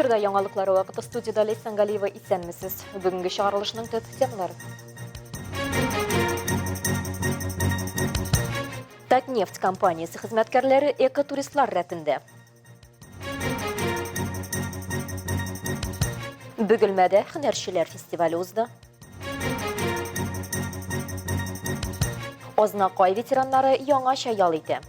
Эфирда яңалыклар вакыты студиядә Ләйсән Галиева исәнмесез. Бүгенге чыгарылышның төп темалары. Татнефть компаниясе хезмәткәрләре экотуристлар рәтендә. Бөгелмәдә һөнәрчеләр фестивале узды. Азнакай ветераннары яңача ял итә.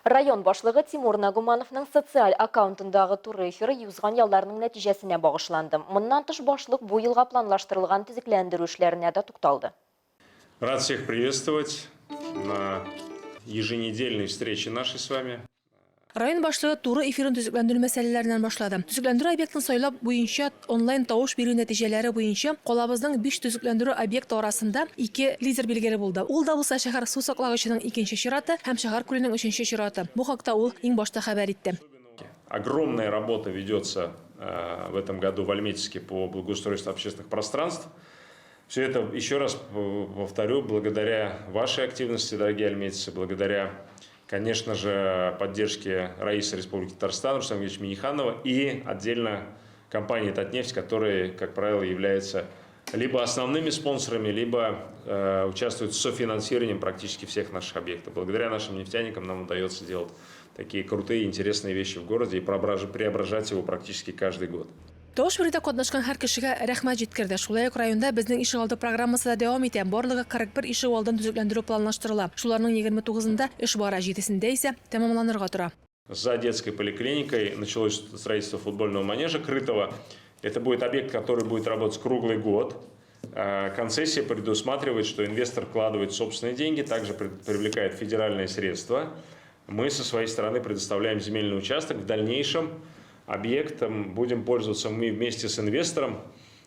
Район башлыгы Тимур Нагумановның социаль аккаунтындагы туры эфиры узган ялларның нәтиҗәсенә багышланды. Моннан тыш башлык бу елга планлаштырылган төзекләндерү эшләренә дә тукталды. Рад всех приветствовать на еженедельной встрече нашей с вами. Район башлыгы туры эфирын төзекләндерү мәсьәләләреннән башлады. Төзекләндерү объектын сайлау буенча онлайн тавыш бирү нәтиҗәләре буенча калабызның биш төзекләндерү объекты арасында ике лидер билгеле булды. Ул да булса шәһәр су саклагычының икенче чираты һәм шәһәр күленең өченче чираты. Бу хакта ул иң башта хәбәр итте. Огромная работа ведется в этом году в Альметьевске по благоустройству общественных пространств. Все это, еще раз повторю, благодаря вашей активности, дорогие альметьевцы, благодаря, конечно же, поддержке Раиса Республики Татарстан Рустама Ильича Минниханова и отдельно компании «Татнефть», которые, как правило, являются либо основными спонсорами, либо участвуют в софинансировании практически всех наших объектов. Благодаря нашим нефтяникам нам удается делать такие крутые, интересные вещи в городе и преображать его практически каждый год. Тавыш бирүдә катнашкан һәр кешегә рәхмәт җиткерде. Шулай ук районда Безнең ишегалды программасы да дәвам итә. Барлыгы 41 ишегалдын төзекләндерү планлаштырыла. Шуларның 29-ында эш бара, җидесендә исә тәмамланырга тора. За детской поликлиникой началось строительство футбольного манежа крытого. Это будет объект, который будет работать круглый год. Концессия предусматривает, что инвестор вкладывает собственные деньги, также привлекает федеральные средства. Мы со своей стороны предоставляем земельный участок. В дальнейшем объектом будем пользоваться мы вместе с инвестором.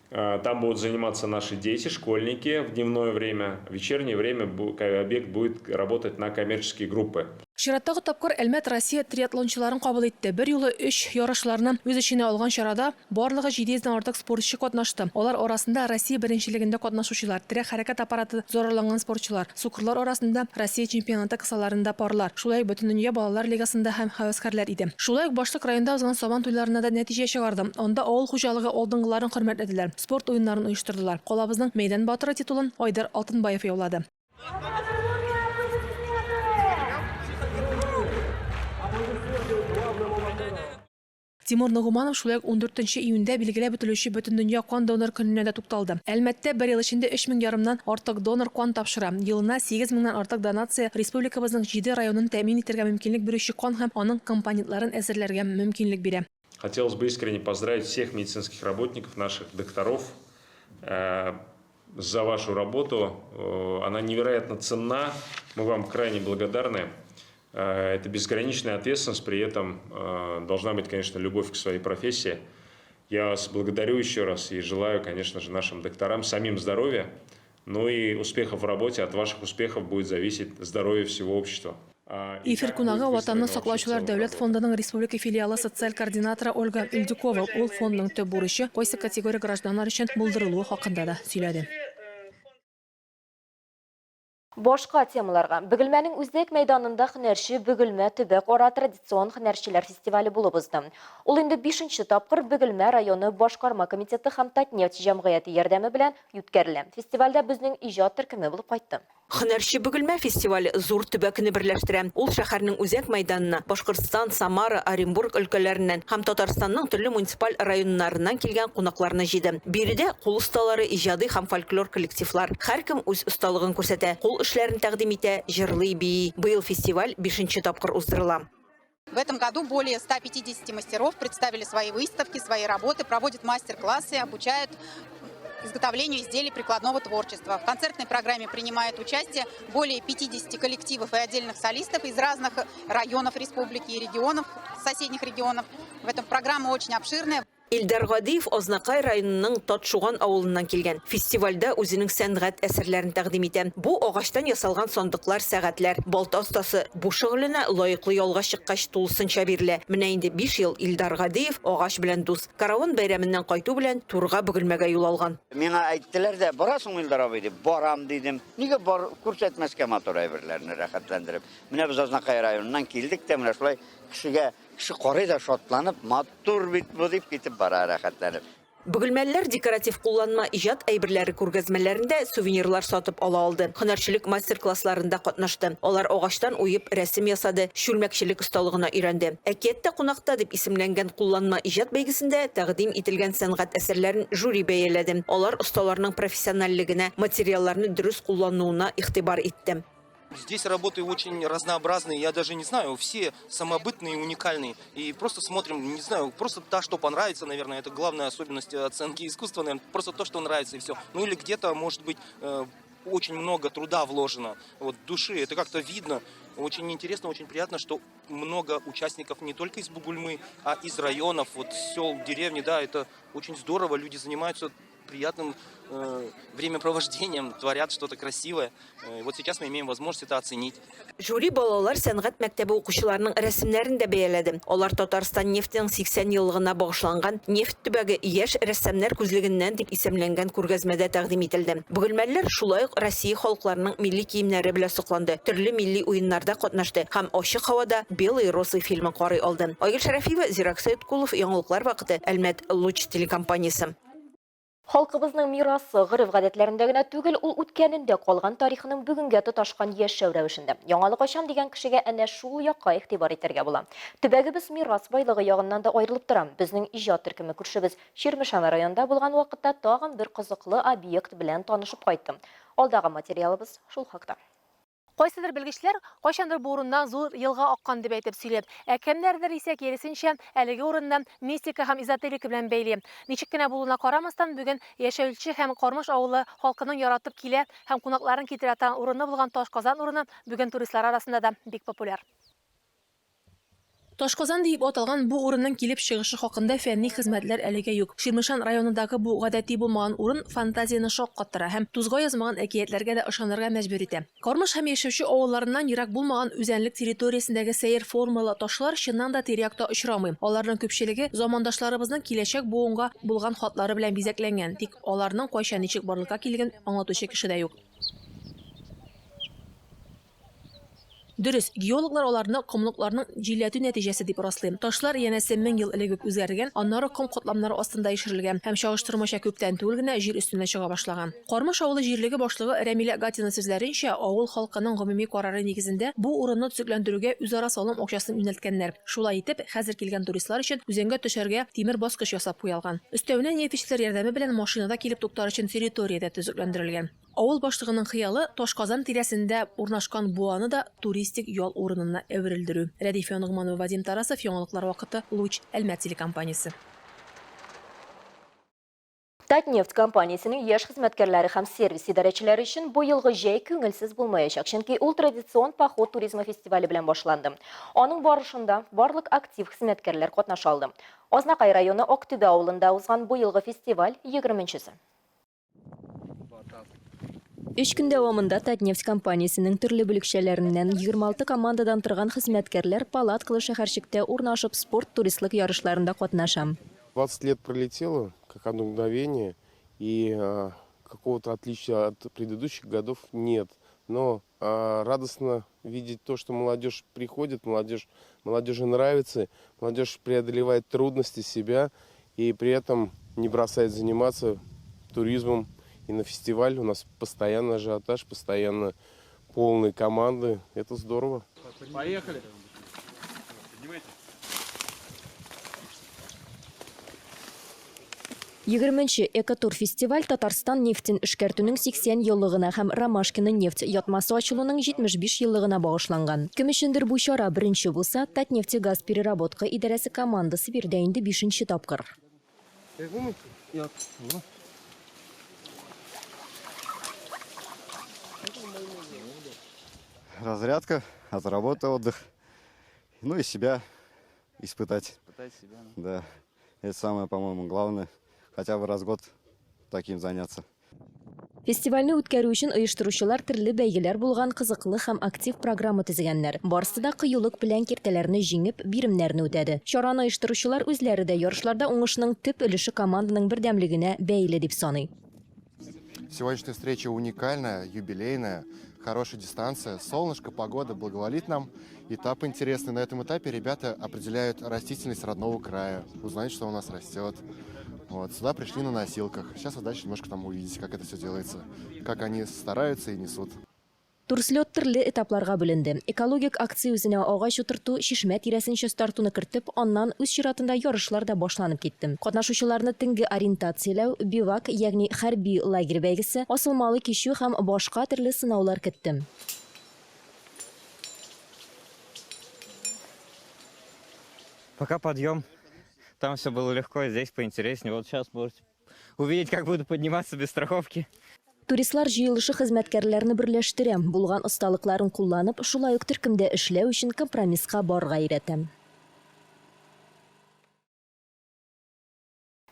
Там будут заниматься наши дети, школьники в дневное время. В вечернее время объект будет работать на коммерческие группы. Чираттагы тапкыр Әлмәт Россия триатлончыларын кабул итте. Берьюлы өч ярышларны үз эченә алган чарада барлыгы 700 дән артык спортчы катнашты. Алар арасында Россия беренчелегендә катнашучылар, терәк-хәрәкәт аппараты зарарланган спортчылар, сукырлар арасында Россия чемпионаты кысаларында парлар, шулай ук Бөтендөнья балалар лигасында һәм һәвәскәрләр иде. Шулай ук башлык районда узган Сабан туйларына да нәтиҗә чыгарды. Анда авыл хуҗалыгы алдынгыларын хөрмәтләделәр, спорт уеннарын оештырдылар. Калабызның Мәйдан батыры титулын Айдар Алтынбаев яулады. Тимур Ногуманов шулай ук ундүртенче июньдә билгеләп үтелүче Бөтендөнья кан донор көненә дә тукталды. Әлмәттә бер ел эчендә өч мең ярымнан артык донор кан тапшыра. Елына сигез меңнән артык донация республикабызның җиде районын тәэмин итәргә мөмкинлек бирүче кан һәм аның компонентларын әзерләргә мөмкинлек бирә. Хотелось бы искренне поздравить всех медицинских работников, наших докторов, за вашу работу. Она невероятно ценна. Мы вам крайне благодарны. Это безграничная ответственность, при этом должна быть, конечно, любовь к своей профессии. Я вас благодарю еще раз и желаю, конечно же, нашим докторам самим здоровья, ну и успехов в работе. От ваших успехов будет зависеть здоровье всего общества. Эфир кунагы Ватанны саклаучылар дәүләт фондының республика филиалы социаль координаторы Ольга Ильдюкова. Ул фондның төп бурычы кайсы категория гражданнар өчен булдырылуы хакында да сөйләде. Башка темаларга. Бөгелмәнең үзәк мәйданында Һөнәрче Бөгелмә төбәк-ара традицион һөнәрчеләр фестивале булып узды. Ул инде бишенче тапкыр Бөгелмә районы башкарма комитеты һәм Татнефть җәмгыяте ярдәме белән үткәрелә. Фестивальдә безнең иҗат төркеме булып кайтты. Һөнәрче Бөгелмә фестивале зур төбәкне берләштерә. Ул шәһәрнең үзәк мәйданына Башкортстан, Самара, Оренбург өлкәләреннән һәм Татарстанның төрле муниципаль районнарыннан килгән кунакларны җыйды. Биредә кул осталары, иҗади һәм фольклор коллективлар. Һәркем үз осталыгын күрсәтә, кул эшләрен тәкъдим итә, җырлый, бии. Быел фестиваль бишенче тапкыр уздырыла. В этом году более 150 мастеров представили свои выставки, свои работы, проводят мастер-классы, обучают изготовлению изделий прикладного творчества. В концертной программе принимают участие более 50 коллективов и отдельных солистов из разных районов республики и регионов, соседних регионов. В этом программа очень обширная. Илдар Гадиев Азнакай районының Татшуган авылыннан килгән. Фестивальдә үзенең сәнгать әсәрләрен тәкъдим итә. Бу агачтан ясалган сандыклар, сәгатьләр. Балта остасы бу шөгыленә лаеклы ялга чыккач тулысынча бирелә. Менә инде биш ел Илдар Гадиев агач белән дус. Каравон бәйрәменнән кайту белән турга Бөгелмәгә юл алган. Миңа әйттеләр дә, барасыңмы, Илдар абый, дип. Барам, дидем. Нигә бар, күрсәтмәскә матур әйберләрне рәхәтләндереп. Менә без Азнакай районыннан килдек тә, менә шулай. Кешегә, кеше карый да шатланып, матур бит бу дип китеп бара рәхәтләнеп. Бөгелмәлеләр декоратив кулланма иҗат әйберләре күргәзмәләрендә сувенирлар сатып ала алды, һөнәрчелек мастер-классларында катнашты. Алар агачтан уеп рәсем ясады, чүлмәкчелек осталыгына өйрәнде. Әкияттә кунакта дип исемләнгән кулланма иҗат бәйгесендә тәкъдим ителгән сәнгать әсәрләрен жюри бәяләде. Алар осталарның профессиональлегенә, материалларны дөрес куллануына игътибар итте. Здесь работы очень разнообразные, я даже не знаю, все самобытные, уникальные. И просто смотрим, не знаю, просто та, что понравится, наверное, это главная особенность оценки искусства, наверное, просто то, что нравится и все. Ну или где-то, может быть, очень много труда вложено, вот, души, это как-то видно. Очень интересно, очень приятно, что много участников не только из Бугульмы, а из районов, вот, сел, деревни, да, это очень здорово, люди занимаются приятным времяпровождением, творят что-то красивое. Вот сейчас мы имеем возможность это оценить. Жюри балалар сәнгать мәктәбе укучыларының рәсемнәрен дә бәяләде. Алар Татарстан нефтенең 80 еллыгына багышланган Нефть төбәге яшь рәссамнар күзлегеннән дип исемләнгән күргәзмәдә тәкъдим ителде. Бөгелмәлеләр шулай ук Россия халыкларының милли киемнәре белән сокланды, төрле милли уеннарда катнашты һәм ачык һавада Белые розы фильмын карый алды. Айгөл Шәрәфиева, Зирак Сәеткулов, Яңалыклар вакыты, Әлмәт, Луч телекомпаниясе. Халкыбызның мирасы гореф-гадәтләрендә генә түгел, ул үткәнендә калган тарихының бүгенгә тоташкан яшәү рәвешендә. Яңалык ачам дигән кешегә әнә шул якка игътибар итәргә була. Төбәгебез мирас байлыгы ягыннан да аерылып тора. Безнең иҗат төркеме күршебез Чирмешән районында булган вакытта тагын бер кызыклы объект белән танышып кайтты. Алдагы материалыбыз шул хакта. Кайсыдыр белгечләр кайчандыр бу урыннан зур елга аккан дип әйтеп сөйли. Ә кемнәрдер исә, киресенчә, әлеге урынны мистика һәм эзотерика белән бәйли. Ничек кенә булуына карамастан, бүген Яшәүлче һәм Кармыш авылы халкының яратып килә һәм кунакларын китерә торган урыны булган Ташказан урыны бүген туристлар арасында да бик популяр. Ташказан диеп аталган бу урынның килеп чыгышы хакында фәнни хезмәтләр әлегә юк. Чирмешән районындагы бу гадәти булмаган урын фантазияне шаккаттыра һәм тузга язмаган әкиятләргә дә ышанырга мәҗбүр итә. Кармыш һәм Яшәүче авылларыннан ерак булмаган үзәнлек территориясендәге сәер формалы ташлар чыннан да тирә-якта очрамый. Аларның күпчелеге замандашларыбызның киләчәк буынга булган хатлары белән бизәкләнгән, тик аларның кайчан ничек барлыкка килген аңлатучы кеше дә юк. Дөрес, геологлар аларны комлыкларның җилләтү нәтиҗәсе дип раслый. Ташлар, янәсе, 1000 ел элек үк үзгәргән, аннары ком катламнары астында ишерелгән һәм чагыштырмача күптән түгел генә җир өстенә чыга башлаган. Кармыш авылы җирлеге башлыгы Рәмилә Гатина сүзләренчә, авыл халкының гомуми карары нигезендә бу урынны төзекләндерүгә үзара салым акчасын юнәлткәннәр. Шулай итеп, хәзер килгән туристлар өчен үзәнгә төшәргә тимер баскыч ясап куялган. Өстәвенә нефтьчеләр ярдәме белән машинада килеп туктар өчен территория дә төзекләндерелгән. Авыл башлыгының хыялы, Ташказан тирәсендә урнашкан буаны да туристик ял урынына әверелдерү. Рәдифә Ногманова, Вадим Тарасов, Яңалыклар вакыты, Луч, Әлмәт телекомпаниясе. Татнефть компаниясенең яшь хезмәткәрләре һәм сервис идарәчеләре өчен бу елгы җәй күңелсез булмаячак, чөнки ул традицион поход туризмы фестивале белән башланды. Аның барышында барлык актив хезмәткәрләр катнаша алды. Азнакай районы Актүбә авылында узган бу елгы фестиваль, егерменчесе. Өч көн дәвамында Татнефть компаниясенең төрле бүлекчәләреннән 26 командадан торган хезмәткәрләр палаткалы шәһәрчектә урнашып спорт-туристлык ярышларында катнаша. 20 лет пролетело, как одно мгновение, и какого-то отличия от предыдущих годов нет. Но радостно видеть то, что молодежь приходит, молодежи нравится, молодежь преодолевает трудности себя и при этом не бросает заниматься туризмом. И на фестиваль у нас постоянно ажиотаж, постоянно полные команды. Это здорово. Поехали. Егерменче Экотур фестиваль Татарстан нефтен эшкәртүнең 80 еллыгына һәм Ромашкино нефть ятмасы ачылуның 75 еллыгына багышланган. Кем өчендер бу чара беренче булса, Татнефтегазпереработка идарәсе командасы биредә инде бишенче тапкыр. Разрядка от работы, отдых, ну и себя испытать. Испытать себя, да. Да, это самое, по-моему, главное. Хотя бы раз в год таким заняться. Фестивальне үткәрү өчен оештыручылар төрле бәйгеләр булган кызыклы һәм актив программа төзегәннәр. Барысы да кыюлык белән киртәләрне җиңеп, биремнәрне үтәде. Чараны оештыручылар үзләре дә ярышларда уңышның төп өлеше команданың бердәмлегенә бәйле дип саный. Сегодняшняя встреча уникальная, юбилейная, хорошая дистанция. Солнышко, погода благоволит нам. этап интересный. На этом этапе ребята определяют растительность родного края, узнают, что у нас растет. Вот, сюда пришли на носилках. Сейчас вы дальше немножко там увидите, как это все делается, как они стараются и несут. Турслет төрле этапларга бүленде. Экологик акция үзенә агач утырту, чишмә тирәсен чистартуны кертеп, аннан үз чиратында ярышлар да башланып китте. Катнашучыларны төнге ориентацияләү, бивак, ягъни хәрби лагерь бәйгесе, асылмалы кичү һәм башка төрле сынаулар көтте. Пока подъем, там все было легко, здесь поинтереснее. Вот сейчас можете увидеть, как буду подниматься без страховки. Туристлар җыелышы хезмәткәрләрне берләштерә, булган осталыкларын кулланып, шулай ук төркемдә эшләү өчен компромисска барырга өйрәтә.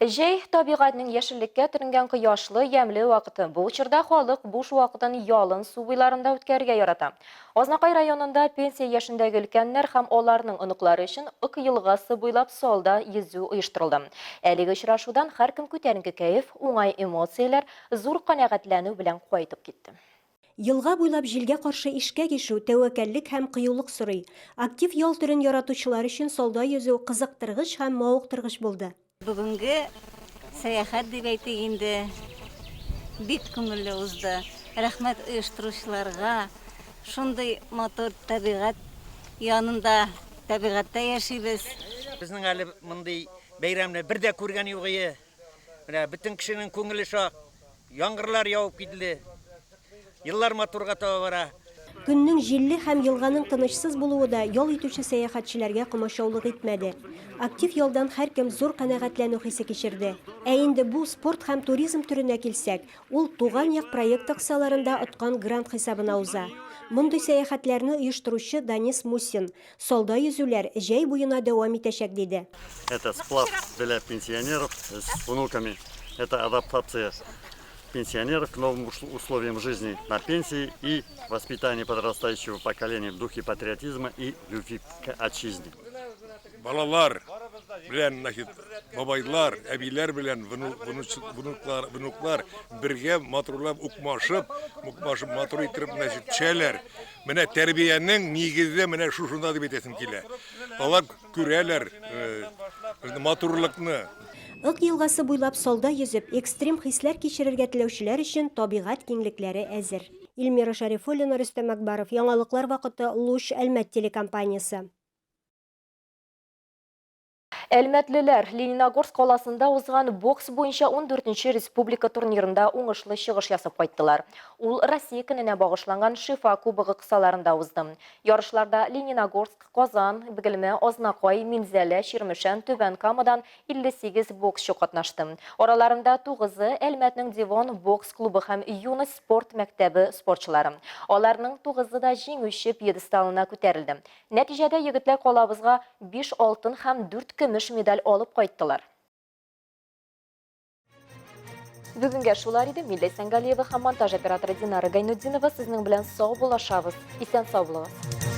Җәй табигатьнең яшеллеккә төренгән кояшлы, ямьле вакыты. Бу чорда халык буш вакытын ялын су буйларында үткәрергә ярата. Азнакай районында пенсия яшендәге өлкәннәр һәм аларның оныклары өчен Ык елгасы буйлап салда йөзү оештырылды. Әлеге очрашудан һәркем күтәренке кәеф, уңай эмоцияләр, зур канәгатьләнү белән кайтып китте. Елга буйлап җилгә каршы ишкәк ишү тәвәккәллек һәм кыюлык сорый. Актив ял төрен яратучылар өчен салда йөзү кызыктыргыч һәм мавыктыргыч булды. Бүгенге сәяхәт дип әйтик инде, бик күңелле узды. Рәхмәт оештыручыларга. Шундый матур табигать янында, табигатьтә яшибез. Безнең әле мондый бәйрәмне бер дә күргән юк ие. Менә бөтен кешенең күңеле шат. Яңгырлар явып килде. Еллар матурга таба бара. Көннең җилле һәм елганың тынычсыз булуы да ял итүче сәяхәтчеләргә комачаулык итмәде. Актив ялдан һәркем зур канәгатьләнү хисе кичерде. Ә инде бу спорт һәм туризм төренә килсәк, ул Туган як проекты кысаларында откан грант хисабына уза. Мондый сәяхәтләрне оештыручы Данис Мусин, Салда йөзүләр җәй буена дәвам итәчәк, диде. Это сплав для пенсионеров с внуками. Это адаптация пенсионеров к новым условиям жизни на пенсии и воспитание подрастающего поколения в духе патриотизма и любви к отчизне. Балалар белән, значит, бабайлар, әбиләр белән внуклар, внуклар бергә матурлап укмашып, укмашып матур иттереп, значит, төшәләр. Менә тәрбиянең нигезе менә шушында дип әйтәсем килә. Алар күрәләр э, матурлыкны. Ык елгасы буйлап салда йөзеп, экстрим хисләр кичерергә теләүчеләр өчен табигать киңлекләре әзер. Илмира Шәрифуллина, Рөстәм Әкбаров, Яңалыклар вакыты, Луч, Әлмәт телекомпаниясе. Әлмәтлеләр Лениногорск каласында узган бокс буенча 14 республика турнирында уңышлы чыгыш ясап кайттылар. Ул Россия көненә багышланган Шифа кубогы кысаларында узды. Ярышларда Лениногорск, Казан, Бөгелмә, Азнакай, Минзәлә, Чирмешән, Түбән Камадан 58 боксчы катнашты. Араларында тугызы Әлмәтнең Девон бокс клубы һәм Юность спорт мәктәбе спортчылары. Аларның тугызы да җиңүче пьедесталына күтәрелде. Нәтиҗәдә егетләр калабызга биш алтын һәм дүрт көмеш медаль алып кайттылар. Бүгенгә шулар иде. Мин Ләйсән Галиева һәм монтаж операторы Динара Гайнутдинова сезнең белән сау булашабыз. Исән сау булыгыз.